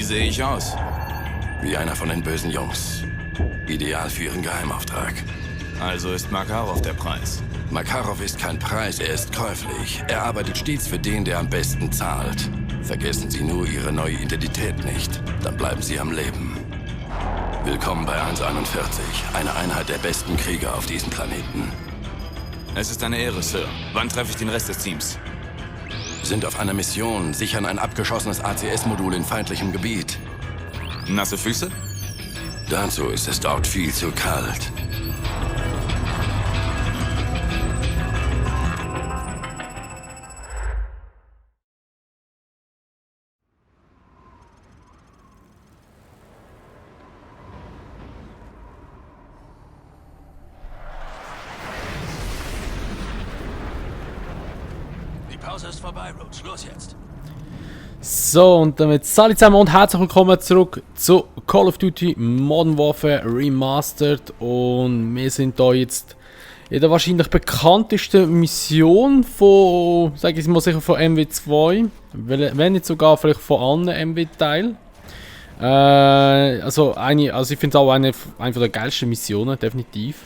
sehe ich aus? Wie einer von den bösen Jungs. Ideal für ihren Geheimauftrag. Also ist Makarov der Preis. Makarov ist kein Preis, er ist käuflich. Er arbeitet stets für den, der am besten zahlt. Vergessen Sie nur Ihre neue Identität nicht. Dann bleiben Sie am Leben. Willkommen bei 141, eine Einheit der besten Krieger auf diesem Planeten. Es ist eine Ehre, Sir. Wann treffe ich den Rest des Teams? Sind auf einer Mission, sichern ein abgeschossenes ACS-Modul in feindlichem Gebiet. Nasse Füße? Dazu ist es dort viel zu kalt. Die Pause ist vorbei, Roach. Los jetzt. So, und damit alle zusammen und herzlich willkommen zurück zu Call of Duty Modern Warfare Remastered. Und wir sind hier jetzt in der wahrscheinlich bekanntesten Mission von, sage ich mal sicher, von MW2. Wenn nicht sogar vielleicht von anderen MW-Teilen. Also ich finde es auch eine der geilsten Missionen, definitiv.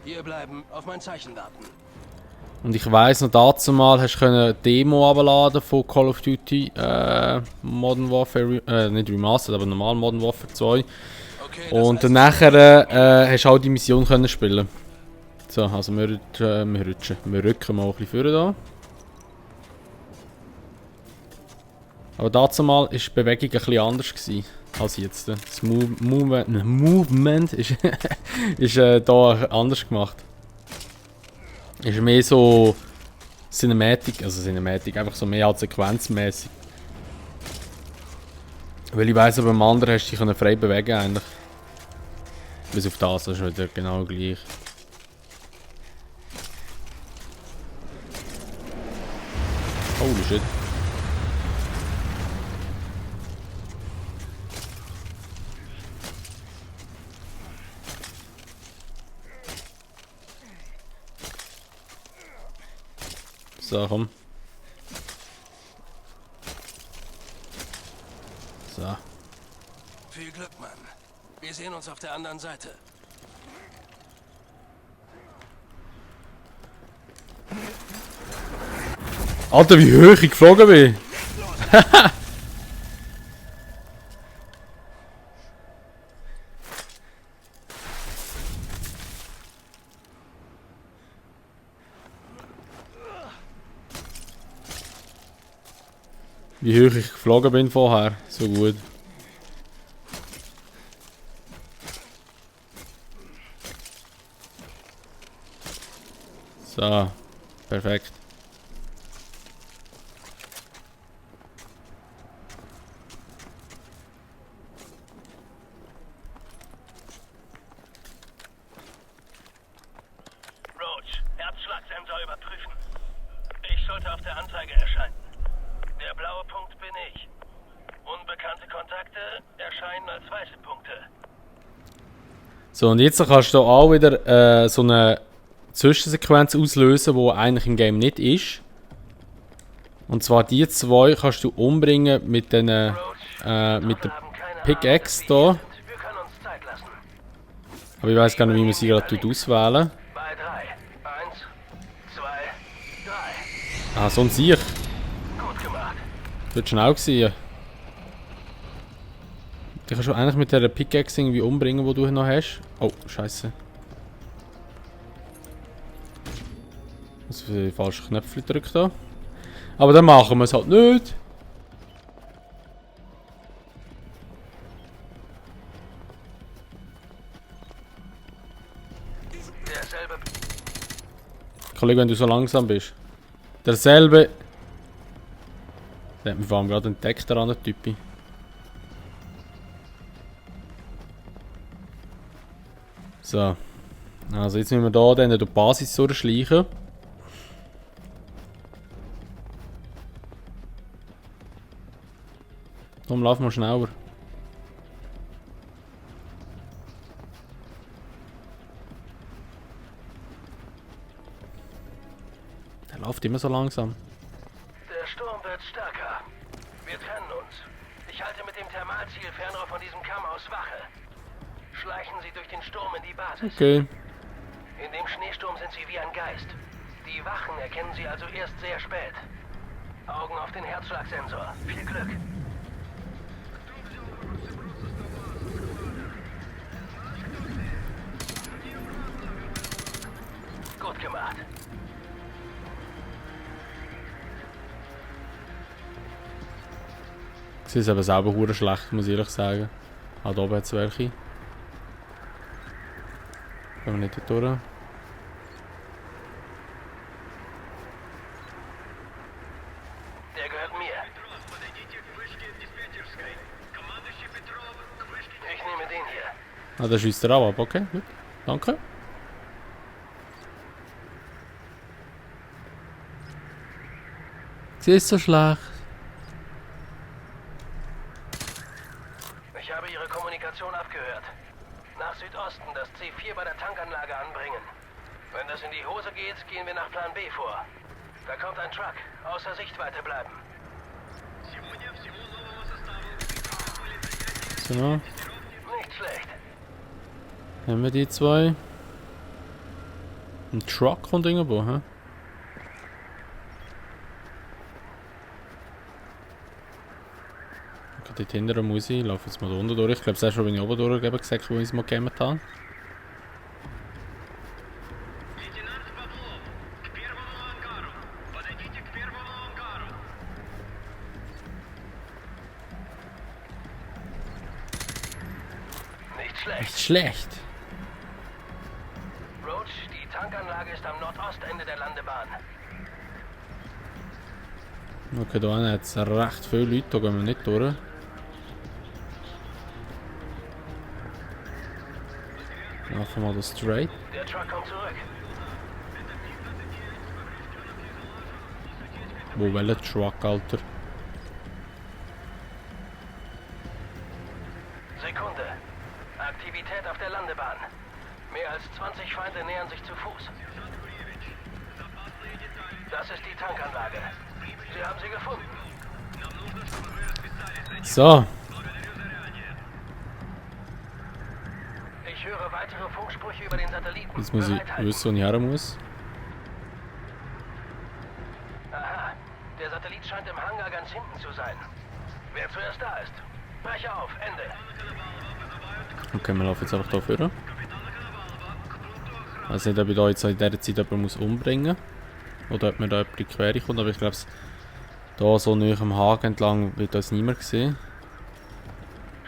Hier bleiben, auf mein Zeichen warten. Und ich weiss noch, dazu mal hast du eine Demo abladen von Call of Duty Modern Warfare, nicht Remastered, aber normal Modern Warfare 2. Okay, Und dann nachher hast du auch die Mission können spielen. So, also wir rücken mal ein bisschen vor da. Aber dazu mal war die Bewegung ein bisschen anders gewesen als jetzt. Das Movement ist, ist da anders gemacht. Ist mehr so Cinematic, einfach so mehr als sequenzmäßig. Weil ich weiss, beim anderen hast du dich frei bewegen eigentlich. Bis auf das ist wieder genau gleich. Holy shit. So, komm. So. Viel Glück, Mann. Wir sehen uns auf der anderen Seite. Alter, wie hoch ich geflogen bin! Wie hoch ich geflogen bin vorher, so gut. So, perfekt. Roach, Herzschlagsensor überprüfen. Ich sollte auf der Anzeige erscheinen. Der blaue Punkt bin ich. Unbekannte Kontakte erscheinen als weiße Punkte. So, und jetzt kannst du auch wieder so eine Zwischensequenz auslösen, die eigentlich im Game nicht ist. Und zwar die zwei kannst du umbringen mit den mit der Pickaxe hier. Wir können uns Zeit lassen. Aber ich weiß gar nicht, wie man sie gerade auswählen. Bei 3. 1, 2, 3. Ah, so ein Sieg. Gut gemacht. Das wird schnell gewesen. Die kannst du eigentlich mit der Pickaxe irgendwie umbringen, die du noch hast. Oh, scheiße. Also für die falschen Knöpfe drückt da. Aber dann machen wir es halt nicht. Derselbe. Kollege, wenn du so langsam bist. Derselbe. Der hat mich vor allem gerade entdeckt, der andere Typi. So. Also jetzt müssen wir hier dann durch die Basis durchschleichen. Komm, lauf mal schneller. Der läuft immer so langsam. Der Sturm wird stärker. Wir Thermalziel fernrohr von diesem Kamm aus Wache. Schleichen Sie durch den Sturm in die Basis. Okay. In dem Schneesturm sind Sie wie ein Geist. Die Wachen erkennen Sie also erst sehr spät. Augen auf den Herzschlagsensor. Viel Glück. Gut gemacht. Sie ist aber selber hure schlecht, muss ich ehrlich sagen. Ah, da oben hat es welche. Gehen wir nicht dort durch. Der gehört mir. Ich nehme den hier. Ah, der schießt er auch ab, okay, gut. Danke. Sie ist so schlecht. Ich habe Ihre Kommunikation abgehört. Nach Südosten das C4 bei der Tankanlage anbringen. Wenn das in die Hose geht, gehen wir nach Plan B vor. Da kommt ein Truck. Außer Sichtweite bleiben. So, Nicht schlecht. haben wir die zwei. Ein Truck kommt irgendwo, hä? Okay, dort hinten muss ich. Ich laufe jetzt mal da unten durch. Ich glaube, es ist schon, wenn ich oben durchgegeben gesagt, wo ich es mal gegeben habe. Nicht schlecht. Nicht schlecht. Roach, die Tankanlage ist am Nordostende der Landebahn. Okay, da hinten hat es recht viele Leute, da gehen wir nicht durch. Machen wir das straight. Der Truck kommt zurück. Wo welcher Truck, Alter? Sekunde. Aktivität auf der Landebahn. Mehr als 20 Feinde nähern sich zu Fuß. Das ist die Tankanlage. Sie haben sie gefunden. So, Ich höre weitere Funksprüche über den Satelliten. jetzt muss ich Bereithalten. wissen, wo ich her muss. Aha. Der Satellit scheint im Hangar ganz hinten zu sein. Wer zuerst da ist. Breche auf. Ende. Okay, wir laufen jetzt einfach hier vorne. Also nicht, ob ich da jetzt in dieser Zeit jemanden muss umbringen muss. Oder ob mir da jemand in die Quere kommt, aber ich glaube, da so nahe am Haken entlang wird das niemand gesehen.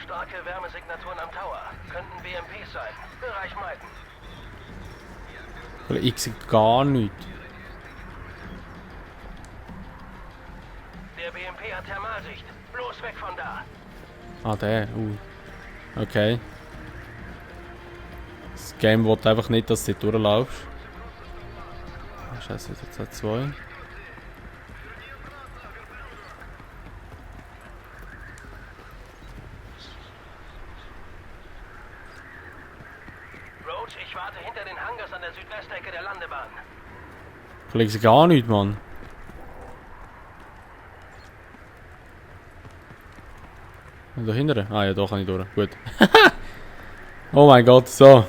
Starke Wärmesignaturen am Tower. Könnten BMPs sein. Bereich meiden. Weil ich sehe gar nichts. Der BMP hat Thermalsicht. Bloß weg von da. Ah, der. Okay. Das Game will einfach nicht, dass du dort durchlaufst. Ah, Scheiße, jetzt hat zwei. Roach, ich warte hinter den Hangars an der Südwestecke der Landebahn. Ich sehe gar nichts, Mann. Und da hinten? Ah ja, da kann ich durch. Gut. Oh mein Gott, so.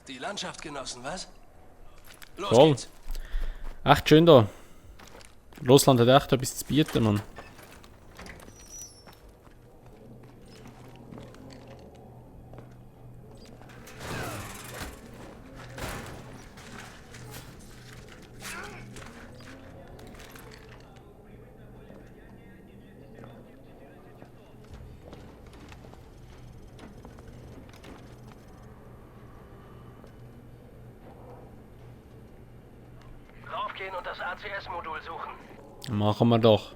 Die Landschaft genossen, was? Los Toll. geht's. Echt schön da. Russland hat echt etwas zu bieten, Mann. Raufgehen und das ACS-Modul suchen. Machen wir doch.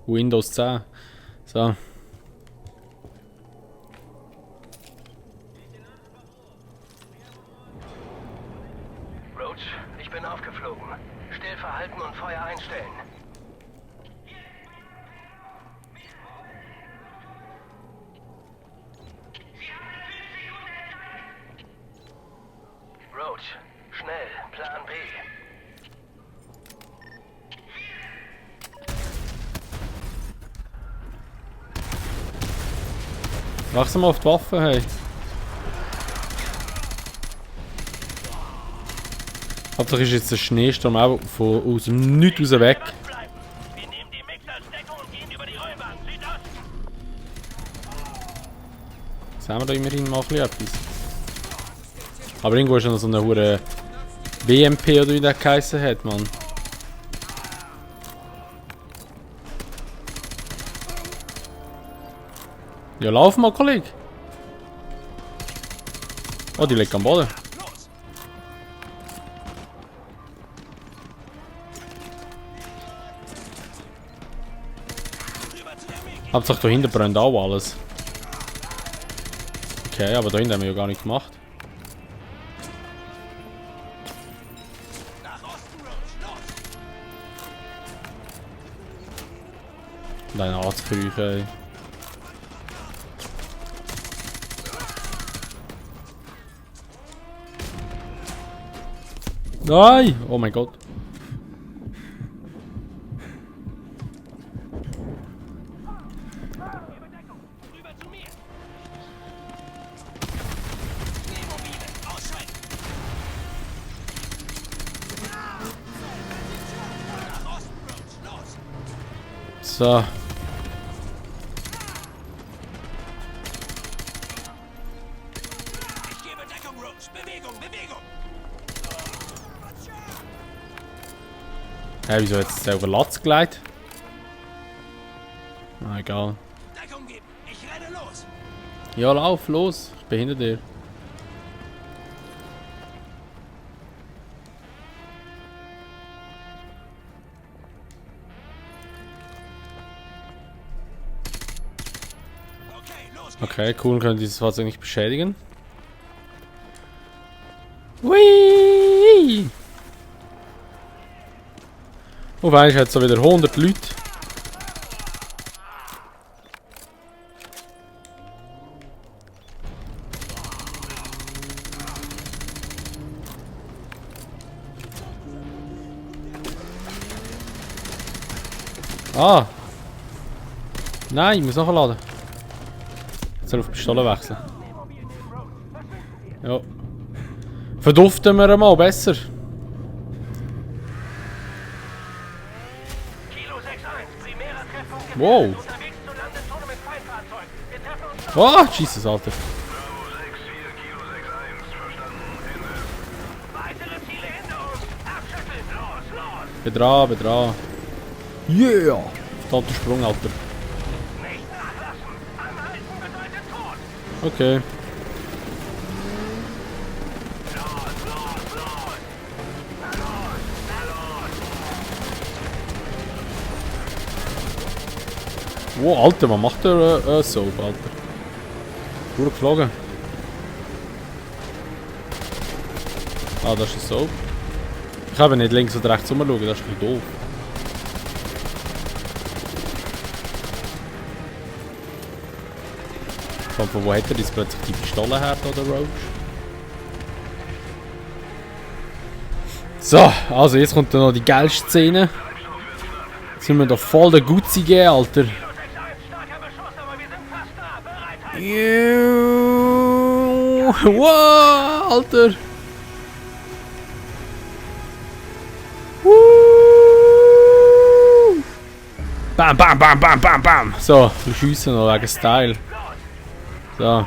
Windows 10. So. Roach, ich bin aufgeflogen. Still verhalten und Feuer einstellen. Plan B. Wachsen mal auf die Waffe, hey. Hauptsache ist jetzt der Schneesturm auch von aus dem Nichts raus weg. Wir nehmen die Mix als Deckung und gehen über die Räume an Südosten. Jetzt haben wir da immerhin mal ein bisschen etwas. Aber irgendwo ist noch so eine hure WMP oder wie der geheißen hat, Mann. Ja, lauf mal, Kollege. Oh, die liegt am Boden. Hauptsache da hinten brennt auch alles. Okay, aber da hinten haben wir ja gar nicht gemacht. Dein Arztkrüche, ey. Nein! Oh mein Gott. So. Ich gebe Deckung, Roach. Bewegung, Bewegung. Hä, wieso hat es selber Latz gelegt? Ah, egal. Deckung geben. Ich renne los. Ja, lauf, los. Ich bin hinter dir. Okay, cool, können dieses Fahrzeug nicht beschädigen. Hui! Oh, eigentlich hat es so wieder 100 Leute. Ah! Nein, ich muss nachladen. Jetzt soll ich auf Pistole wechseln. Ja. Verduften wir mal besser. Kilo 6-1. Primärer Treffpunkt. Wow. Unterwegs zur Landezone mit Feindfahrzeug. Wir treffen uns. Oh, Jesus, Alter. Weitere Ziele hinter uns. Abschütteln. Los, los. Bin dran, bin dran. Yeah! Toter Sprung, Alter. Nicht nachlassen. Anhalten bedeutet Tod. Okay. Wow, Alter, was macht der Soap, Alter? Gut geflogen. Ah, das ist ein Soap. Ich habe nicht links oder rechts rumschauen, das ist ein bisschen doof. Von wo hat er jetzt plötzlich die Pistole her, oder Roach? So, also jetzt kommt dann noch die geilste Szene. Jetzt sind wir da voll der Gutzi geben, Alter. Kilo 6-1. Starker Beschuss, aber wir sind fast da. Bereit halten. Wow, Alter. Bam, bam, bam, bam, bam, bam. So, wir schiessen noch wegen Style. So.